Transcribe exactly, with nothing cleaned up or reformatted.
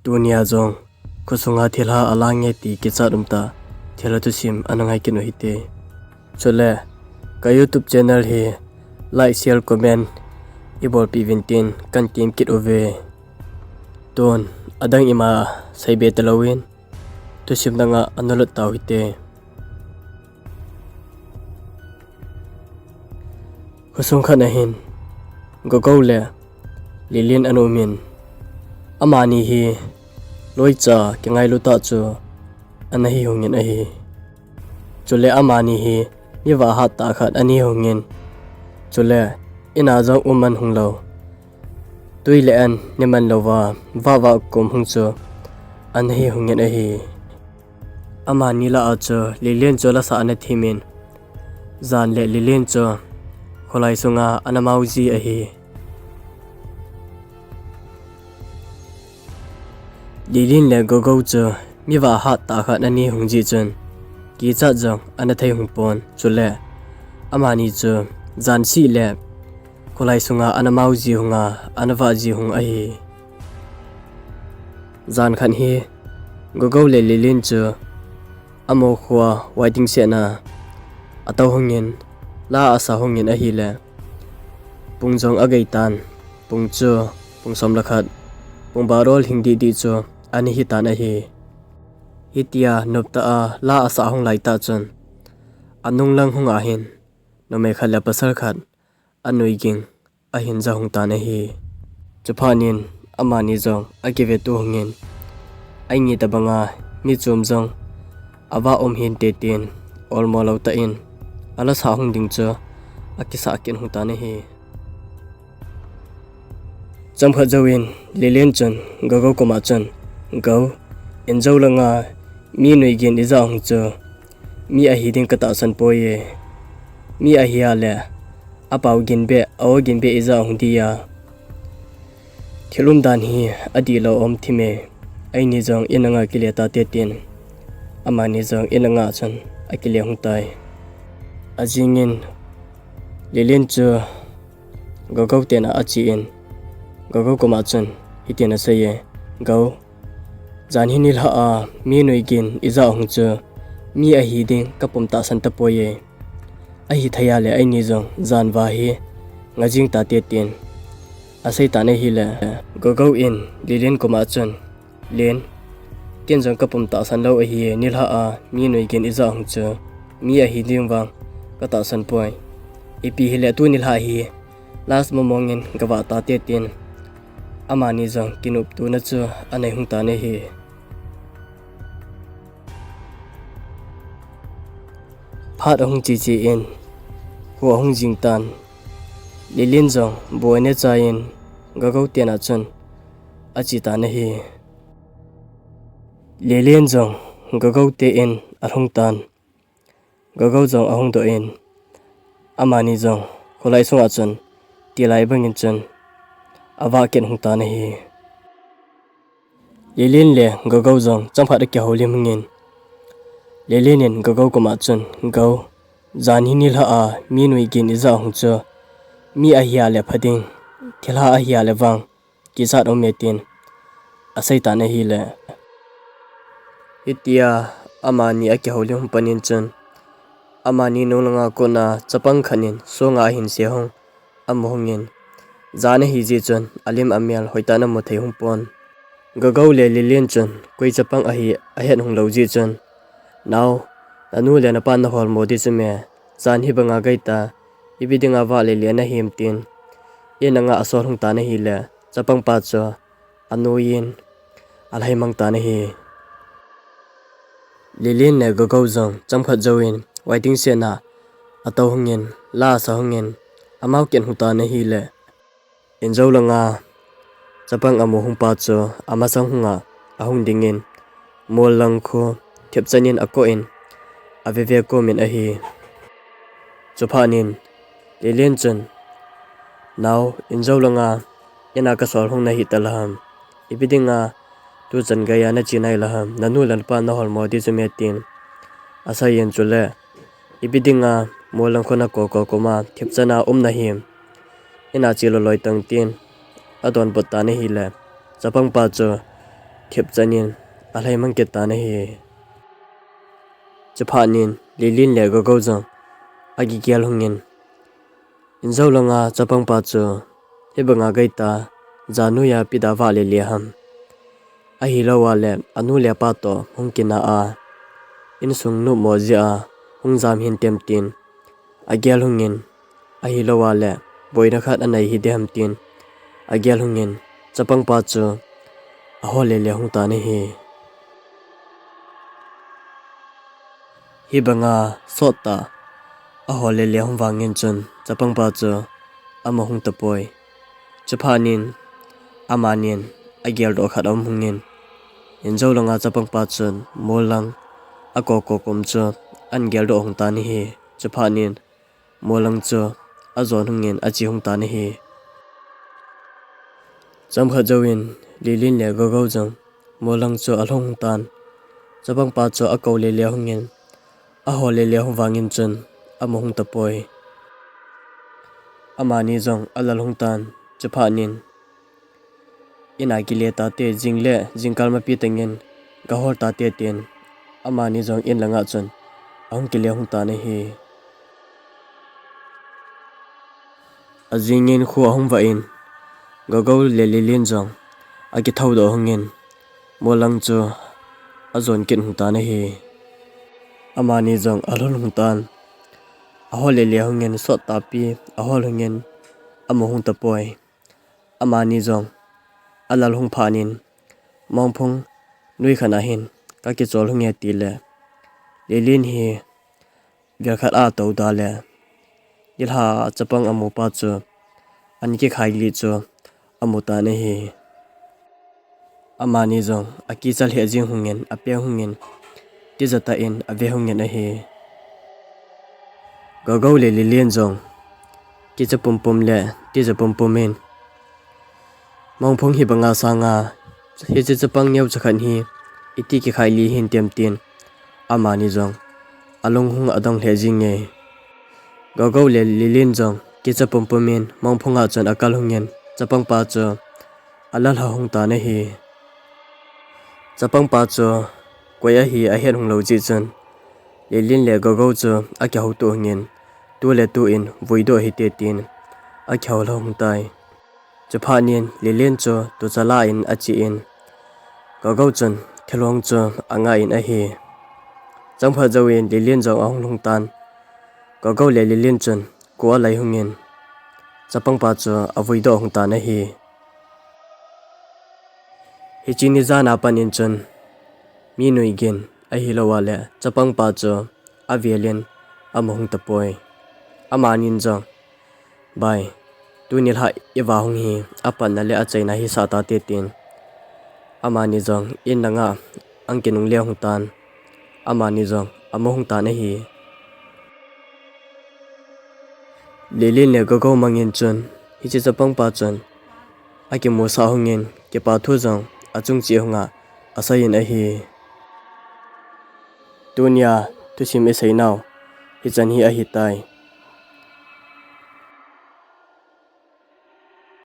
Tunia jong khosunga thilha alang nge ti kichat umtah thilha thusim ana ngai kit u hite. Chule ka YouTube channel hi like, share, comment ibolpeh uvin tin kahin tem kit uve. Tun adang ima seibe talouvin thusim dang a ana lut tau hite. Khosung khat ahin Gogou le Lilin ana umin, amani hi loicha kingailu tah chu ana hi hungin ahi. Chule amani hi mi vahat tah khat ana hi hungin, chule in a jong um man hunglou, tui le an ne man louva vahvah kom hung chu ana hi hungin ahi. Amani lah a chu Lilin chu lasah ana thimin, Jan le Lilin chu kholai sunga ana mao ji ahi. Lilin le Gogou chu mi vahat tah khat ana hi hung ji chun kichat jong ana thei hung pon, chule amani chu Jan sih le kholai sunga ana mao ji hunga ana vah ji hung ahi. Jan khat hi Gogou le Lilin chu amo khoa waiting shed na atou hungin, la asa hungin ahile, pung jong agei tan, pung chu pung som le khat, pung baro lhing didi chu ana hi tan ahi. Hitia noptah a la asah hung laitah chun, anung lang hunga hin numei khat le pasal khat anui ging ahin ja hung tan ahi. Chuphat in amani jong akiveto hungin, aini tobanga mi chom jong avah um hinte tin, olmo lou tah in ala sah hung ding chu akisah kit hung tan ahi. Chomkhat jouvin Lilin chun Gogou koma chun, Gou, injou langa mi nui ging ija hung chu mi ahi ding katahsan poi e. Mi ahia le apao ging beh, a-o ging beh ija hung dia, thil umdan hi adihlou um thim e. Eini jong in anga kile tate tin, amani jong in anga chun akile hung tai. Ajingin Lilin chu Gogou tena achen, Gogou koma chun hitin aseiye, Gou, jan hi nilhah a mi nui ging ija hung chu mi ahi ding kapom tahsan tapoi e. Ahithei a le eini jong jan va hi nga jing tate tin asei tan ahile, Gogou in Lilin koma chun, Lin, ken jong kapom tahsan lou ahi e, nilhah a mi nui ging ija hung chu mi ahi ding vang katahsan poi. Ipi hile tu nilhah hi last momongin gavah tate tin, amani jong kinoptona chu anei hung tan ahi. Phat ahung che che in kho ahung jing tan, Lilin jong bu anechai in Gogou tena chun ache tan ahi. Lilin jong Gogou te in alhung tan, Gogou jong ahung doh in, amani jong kholai sunga chun tilai bangin chun avah kit hung tan ahi. Lilin le Gogou jong chomkhat akihoulim hungin, Lilin in Gogou koma chun, Gou, jan hi nilhah a mi nui ging ija hung chu mi ahia le pha ding, thilha ahia le vang kichat um e tin asei tan ahile, hitia amani akihoulim hung panin chun, amani nung langa kona chapang khat in songa ahin se hung amu hungin, jan ahi jeh chun alim amel hoitah in amu thei hung pon. Gogou le Lilin chun koi chapang ahi ahet hung lou jeh chun, Nao, nanu le napa naholmo di chu me, jan hi banga gei ta, ipi dinga vah le le nahim tin, in anga asol hung tan ahile, chapangpa chu anoiyin alhai mang tan ahi. Lilin le Gogou jong chomkhat jouvin waiting shed na atou hungin, la asa hungin, amao kit hung tan ahile, injou langa chapang amu hungpa chu amasang hunga ahung dingin, mol lang khu thipchan in akoh in aveve komin ahi. Chuphat in Lilin chun, Nao, injou langa ina kasol hung nahi talou ham? Ipi dinga tuchan geiya nache nai lou ham? Nanu le napa naholmo di chu me tin aseiyin, chule ipi dinga mol lang khu nakoh koh koma thipchan a um nahim? Ina che loi loi tan tin adonbut tan ahile, chapangpa chu thip chanin alhai mang kit tan ahi. Chuphat in Lilin le Gogo jong akigel hungin, injo langa chapangpa chu hibanga gaita, janu ya pida vah lele ham, ahilou a le anu le apa toh hung kina a, insung nopmo jeh a hung jam hinte tin agel hungin, ahilou a le boina khat anei hidem tin agel hungin, chapangpa chu ahol lele hung tan ahi. Hibanga sottah ahol lele hung vangin chun chapangpa chu ama hung tapoi. Chuphat in amanin ageldoh khat aum hungin, injo langa chapangpa chun mol lang akokok um chu ahin geldoh hung tan ahi. Chuphat in mol lang chu ajon hungin ache hung tan ahi. Chomkhat jouvin Lilin le Gogo jong mol lang chu alhung hung tan. Chapangpa chu akou lele hungin, ahol lele hung vangin chun ama hung tapoi. Amani jong alal hung tan. Chuphat in, ina kile tate, jing le jingkah mapi tengin gahol tate tin, amani jong in langa chun ahung kile hung tan ahi. Ajingin kho ahung vah in, Gogo le Lilin jong akithoudoh hungin, mol lang chu ajon kit hung tan ahi. Amani jong alhun hung tan. Ahol lele hungin, sottahpi ahol hungin, ama hung tapoi. Amani jong alal hung phat in, mongphung noi khat ahin kakichol hunge tile, Lilin hi vel khat a tou da le, nilhah chapang amupa chu ana kikhailih chu amu tan ahi. Amani jong akicha lheh jing hungin, apeng hungin, tija tah in ave hungin ahi. Gogo le Lilin jong kicha pumpum le tija pumpum in, mongphung hibanga sanga, hiche chapang neocha khat hi iti kikhailih hinte tin, amani jong alung hung adong lheh jinge. Gogo le Lilin jong kicha pumpum in mongphunga chun akal hungin, chapangpa chu alalha hung tan ahi. Chapangpa chu koi ahi ahet hung lou jeh chun, Lilin le Gogo chu akihouto hungin, tu le tu in vuidoh hite tin akihou lhung tai. Chuphat in Lilin chu tucha la in ache in, Gogo chun thilong chu angah in ahi. Chomkhat jouvin Lilin jong ahung lhung tan. Gogo le Lilin chun kho alai hungin, chapangpa chu avuidoh hung tan ahi. Hiche ni jan a pat in chun mi noi gin ahilou a le chapangpa chu avel in ama hung tapoi. Amanin jong, bai, tuni lhah iva hung hi apatna le achaina hisah tate tin, amani jong in langa ahung kinungle hung tan. Amani jong amu hung tan ahi. Lilin le Gogo mangin chun hiche chapangpa chun akimusah hungin, kipa thu jong achung cheh hunga asei in ahi. Tunia thusim isei nau hichan hi ahitai.